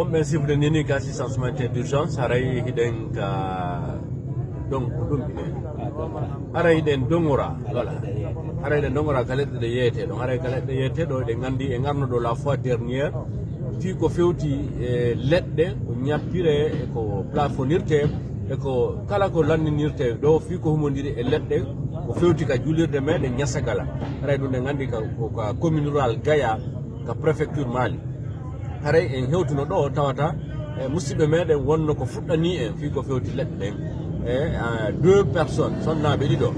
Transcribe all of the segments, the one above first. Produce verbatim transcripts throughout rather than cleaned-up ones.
Wonɓe sifde nini ka assistance humanitaire d'urgence, haray hiɗen ka don ko ɗum ɓe. Haray hiɗen dongora, voilà. Haray hiɗen dongora ka leɗɗe ɗe yeete ɗon. Haray ka leɗɗe yeete ɗo, eɗen nganndi e ngarno ɗo la fois dernière, fii ko fewti e leɗɗe, ko ñappire, e ko plafonirte, e ko kala ko lanndinirte ɗo, fii ko humondiri e leɗɗe, ko fewti ka juulirde meɗen Ñasagala. Haray ɗum ɗen nganndi ka, ko ka commune rurale Gaya, ka préfecture Mali. Haray en hewtuno ɗo tawata, e, musidɓe meɗen wonno ko fuɗɗani en fii ko fewti leɗɗe ɗen. E, a, deux personnes, sonnaaɓe ɗiɗo.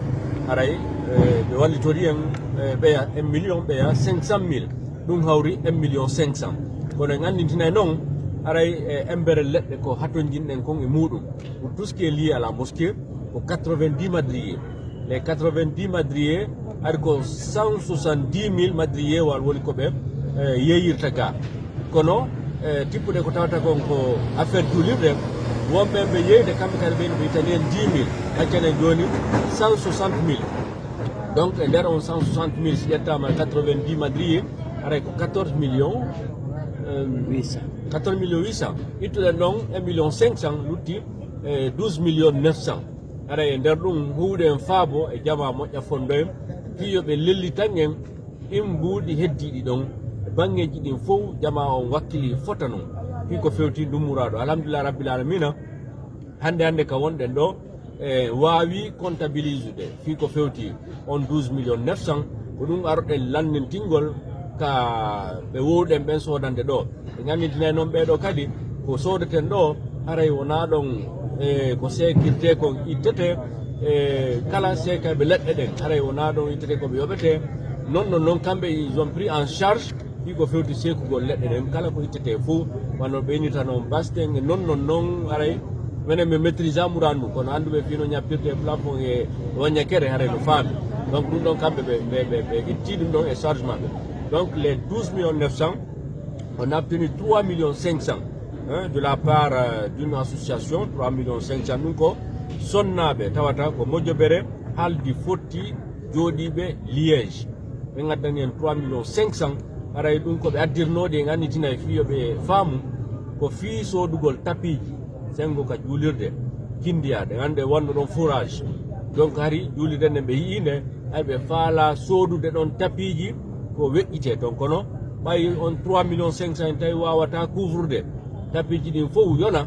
Haray, e, ɓe wallitori en, e, ɓeya un million, ɓeya cinq cent mille. Ɗum hawri un million cinq cent. Kono en anndintinay noon, haray, e, embere leɗɗe ko hatonjinɗen kon e muɗum. Pour tout ce qui est lié à la mosquée, ko quatre-vingt-dix madriers. Les quatre-vingt-dix madriers, ari ko cent soixante-dix mille madriers wal woni ko ɓe, eh, yeeyirta ga. Kono, eh, tippude ko tawata kon ko affaire juulirde, wonɓe ɓe yeeyde kamɓe kadi ɓe, ɓe itani en dix mille, accani en jooni cent soixante mille. Donc, e nder on cent soixante mille, si ƴettaama quatre-vingt-dix madriers, aray ko quatorze millions, euh, huit cents. Quatorze millions huit cents. Ittuɗen ɗon un million cinq cent, lutti, eh, douze millions neuf cents. Aray e nder ɗum, huuwde en faabo e jamaa moƴƴa fondo en, fii yo ɓe lellitan en ɗin mbuuɗi heddiiɗi ɗon. E baŋŋeeji ɗin fow, jamaa on wakkili fota non. Fii ko fewti ndun muraadu. Alhamdulillah Rabbil Alamina, hannde hannde ka wonɗen ɗo, e waawi comptabilisude fii ko fewti on douze millions neuf cents, ko ɗum aroɗen lanndintingol ka ɓe wowɗen ɓen soodande ɗo. Ɓe nganndintinay noon ɓee ɗoo kadi ko soodeten ɗo, haray wonaa ɗon, e, ko seekirtee kon ittetee, e, kala seekayɓe leɗɗe ɗen, haray wonaa ɗon ittetee ko ɓe yoɓetee. Non, non, non, kamɓe, ils ont pris en charge fii ko fewti seekugol leɗɗe ɗen, kala ko ittetee fof, wano ɓe innitano basten, e non, non, non, haray menen mi maîtrise a muraadu ndu, kono annduɓe fii no ñappirte e plafond e waññakere, haray no faami. Donc, ɗum ɗon kamɓe ɓe, ɓe, ɓe, ɓe itti ɗum ɗon e charge maɓɓe. Donc, les douze millions neuf cents, on a obtenu trois millions cinq cents, hein, de la part, euh, d'une association, trois millions cinq cents, ɗum ko sonnaaɓe, tawata ko mojobere haldi fotti jooɗiiɓe Liège. Ɓe ngaddani en trois millions cinq cents, haray ɗum ko ɓe addirnooɗi en annitinay fii yo ɓe faamu, ko fii soodugol tapiiji, senngo ka juulirde, kindiya, ɗe ngannduɗen wonno ɗon fourage. Donc, hari juulirde nden ɓe yi'i nde, hay ɓe faalaa soodude ɗon tapiiji ko weƴƴitee ton. Kono ɓay on trois millions cinq cents en tawi waawataa couvrude tapiiji ɗin fow yona,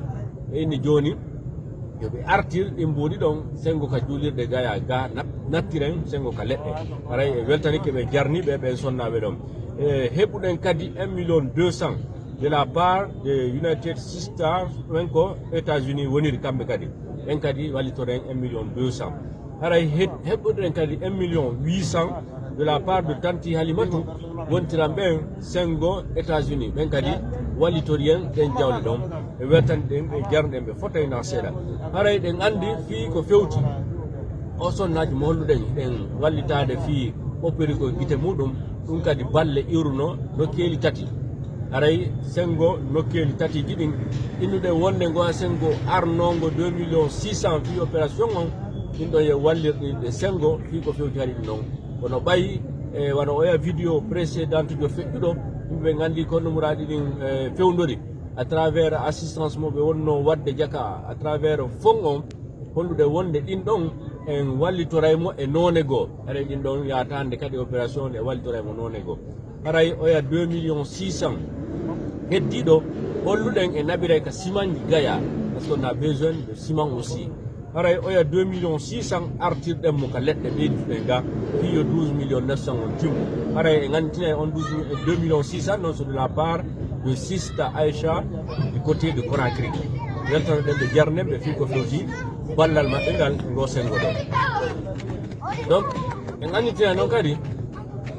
ɓe inni jooni yo ɓe artir ɗin mbuuɗi ɗon, senngo ka juulirde Gaya ga nat-, nattiren senngo ka leɗɗe. Haray e weltanike ɓe jarni ɓe ɓen sonnaaɓe ɗon. E heɓuɗen kadi un million deux cents de la part de United Sisters, ɓen ko États-Unis woniri kamɓe kadi. Ɓen kadi wallitoren un million deux cents. Haray he-, heɓuɗen kadi un million huit cents de la part de Tanti Halimatu, wontiran ɓen senngo États-Unis. Ɓen kadi wallitori en ɗen jawle ɗon. Ɓe weltani ɗen, ɓe jarni ɗen, ɓe fotay na seeɗa. Haray ɗen anndi fii ko fewti o sonnaaji mo holluɗen, ɗen wallitaade fii ɓoppirigol gite muɗum, ɗum kadi balle iwruno nokkeeli tati. Haray senngo nokkeeli tatiiji ɗin, innuɗen wonde ngo senngo arnoongo deux millions six cents fii opération on, ɗin ɗon yo wallirɗe senngo fii ko fewti hari ɗum ɗon. Kono ɓay, e, wano oya vidéo précédente jo feƴƴuɗo, yimɓe nganndi ko no muraaɗi ɗin, e, fewndori à travers assistance mo ɓe wonno waɗde jaka à travers fonds on, hollude wonde ɗin ɗon en wallitoray mo e noone goo. Haray ɗin ɗon yaata hannde kadi opération e wallitoray mo noone goo. Haray oya deux millions six cents heddiiɗo, holluɗen e naɓiray ka simanji Gaya, parce qu'on a besoin de ciment aussi. Haray oya deux millions six cents artirɗen mo ka leɗɗe ɓeyduɗen ga, fii yo douze millions neuf cents on timmu. Haray e ngantinay on douze, deux millions six cents, non, c'est de la part de Sista Aïcha du côté de Conakry. Weltanoɗen ɓe jarnen ɓe fii ko fewti ballal maɓɓe ngal ngo senngo ɗo. Donc, en annitinay noon kadi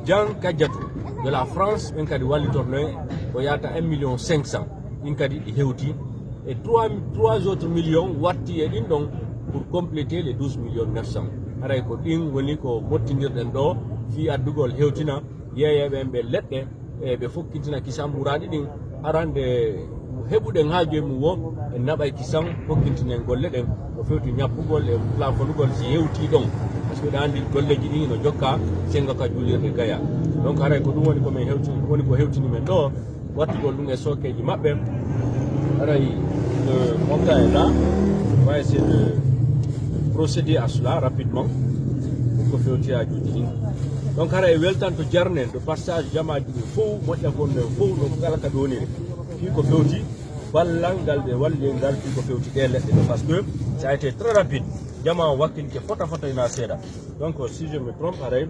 Jan Kajjatu de la France, ɓen kadi wallitorno en ko yaata un million cinq cents. Ɗin kadi ɗi hewti. E trois, trois autres millions watti e ɗin ɗon pour compléter les douze millions neuf cents. Haray ko ɗin woni ko mottindirɗen ɗo fii addugol hewtina yeeyeeɓe en ɓe leɗɗe, e ɓe fokkintina kisan muraaɗi ɗin. Arande heɓuɗen haaju e mum wo, en naɓay kisan hokkintinen golle ɗen, ko fewti ñappugol e plafonugol si hewti ɗon. Parce que ɗa anndi golleeji ɗin no jokka senngo ka juulirde Gaya. Donc haray ko ɗum woni ko men hewti, woni ko hewtini men ɗo, wattugol ɗum e sookeeji maɓɓe. Haray le montant est là. On va essayer de procéder à cela rapidement. Ko fewti haajuuji ɗin. Donc haray weltanto jarne de passage jamaaji ɗin fof, moƴƴa kon nden fof, no kala ka ɗoniri. Fii ko fewti ballal ngal ɓe walli e ngal, fii ko fewti ɗee leɗɗe ɗo, parce que ça a été très rapide. Jamaa wakkilike fota fota ina seeɗa. Donc si je me trompe, haray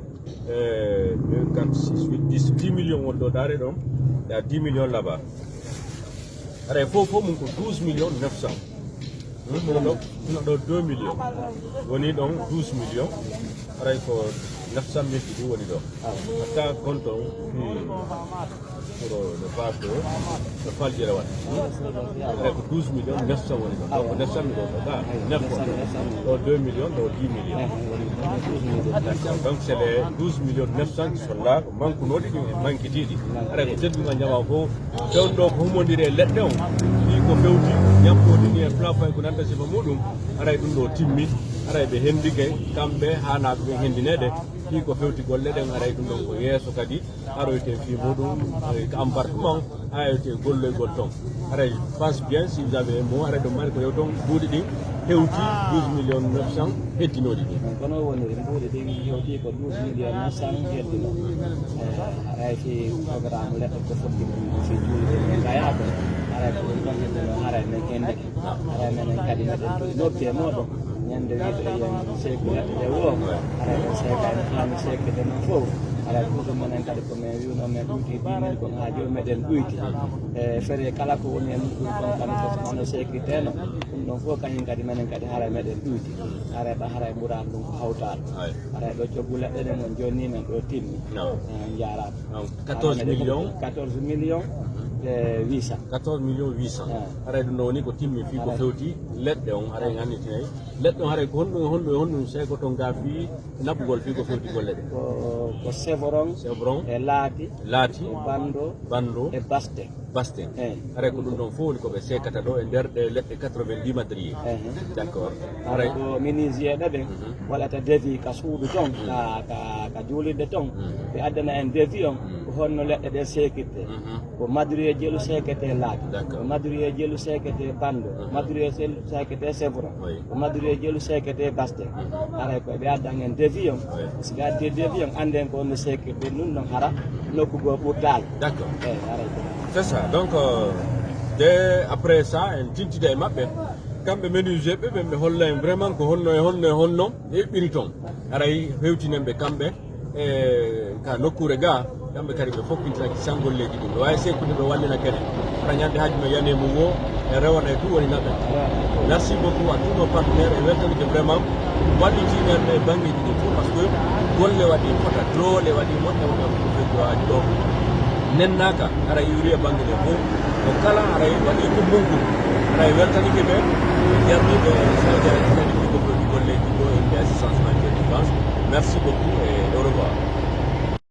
euh, deux, quatre, six, huit, dix, dix millions won ɗo, daare ɗon. Il y a dix millions là-bas. Haray fof fof mum ko douze millions neuf cents. Hmm, ɗo ɗo, ɗo ɗo deux millions. Woni ɗon douze millions. Haray ko neuf cent mille ɗi woni ɗo. Hatta compte on, hmm, pour, euh, ne pas que, ne pas le dire, ouais. Haray ko douze millions neuf cents woni ɗo. Donc neuf cent millions ko ka neuf ko. Ɗo deux millions, ɗo dix millions. Donc c'est les douze millions neuf cents qui sont là, ko mankunooɗi ɗin e mankitiiɗi. Haray ko teddungal jamaa fof. Ɗon ɗo ko humondiri e leɗɗe on. Fii ko fewti ñappooɗi ni e plafond e ko nanta sifa muɗum. Haray ɗum ɗo timmi. Haray ɓe hendike kamɓe haanaaɓe ɓen hendineede. Fii ko fewti golle ɗen, haray ɗum ɗon ko yeeso kadi aroyten fii muɗum, eh, ka embarquement, aroyten golloygol ton. Haray, je pense bien, si vous avez mo, haray ɗum mari ko yo ton duuɗi ɗin hewti douze millions neuf cents heddinooɗi ɗin. Kono woniri mbuuɗi ɗin hewti ko douze millions neuf cents heddino. Eh, haray si programme leɗɗe ko fotti ɗum si juulde e ngayaako, haray ko ɗum ɗon heddino, haray men hendi. Haray menen kadi meɗen noddi e mooɗon ñande wiide yen seeki leɗɗe ɗe woo. Haray ɗon seeka en faami seekirde non fof. Haray ɗum ɗum menen kadi ko min wiwno min ɗuyti dix mille kon haa jooni meɗen ɗuyti. E fere kala ko woni e muɗum kon kadi ko hono seekirteno. Ɗum ɗon fof kañum kadi menen kadi haray meɗen ɗuyti. Haray ɓa haray ɓuraani ɗum ko hawtaade. Haray ɗo coggu leɗɗe ɗe mon jonni men ɗo timmi. Eh, njaaraama. Donc, quatorze millions. Quatorze millions, euh, huit cents. Quatorze millions huit cents. Ah. Haray ɗum ɗo woni ko timmi fii ko fewti leɗɗe on, haray en annitinay. Leɗɗe on haray ko honɗum, honɗum, honɗum seekoton ga fii naɓugol fii ko fewti golle ɗe? Ko, ko chevron, chevron, e laati, laati, e bando, bando, e baste. Basten. Eh. Haray ko ɗum ɗon fof woni ko ɓe seekata ɗo e nder ɗe leɗɗe quatre-vingt-dix madrier. Eh. D'accord. Haray ko menuisier ɓe ɓen waɗata devis ka suudu ton, ka, ka, ka juulirde ton. Ɓe addana en devis on, ko honno leɗɗe ɗen seekirte. Ko madrier jelu seekete laati. D'accord. Ko madrier jelu seekete bando. Madrier jelu seekete chevron. Oui. Ko madrier jelu seekete baste. Haray ko ɓe addan en devis on. Oui. Si ɓe addi devis on, annden ko honno seekirte ɗum ɗon hara nokku goo ɓurtaali. D'accord. Eh, haray ko. C'est ça. Donc, euh, de, après ça, en tintida e maɓɓe. Kamɓe menuisier ɓe, ɓe, ɓe holla en vraiment ko honno e honno e honno ɓe eɓɓiri ton. Haray hewtinen ɓe kamɓe e ka nokkuure ga, kamɓe kadi ɓe fokkintira kisangolleeji ɗin. Ɓe waawi sekkude ɓe wallina kene. Hara ñande haaji no yane mum wo, e rewana e tout woni naɓe. Merci beaucoup à tous nos partenaires e weltanike vraiment wallitiiɓe en ɓe e banngeeji ɗin fof, parce que golle waɗi fota, doole waɗi moƴƴa, waɗa fof ko feddo aji ɗo. Nennaaka, haray iwri e bannge ɗen fof. Ko kala haray waɗi ko mum ko. Haray weltanike ɓe, jarniiɓe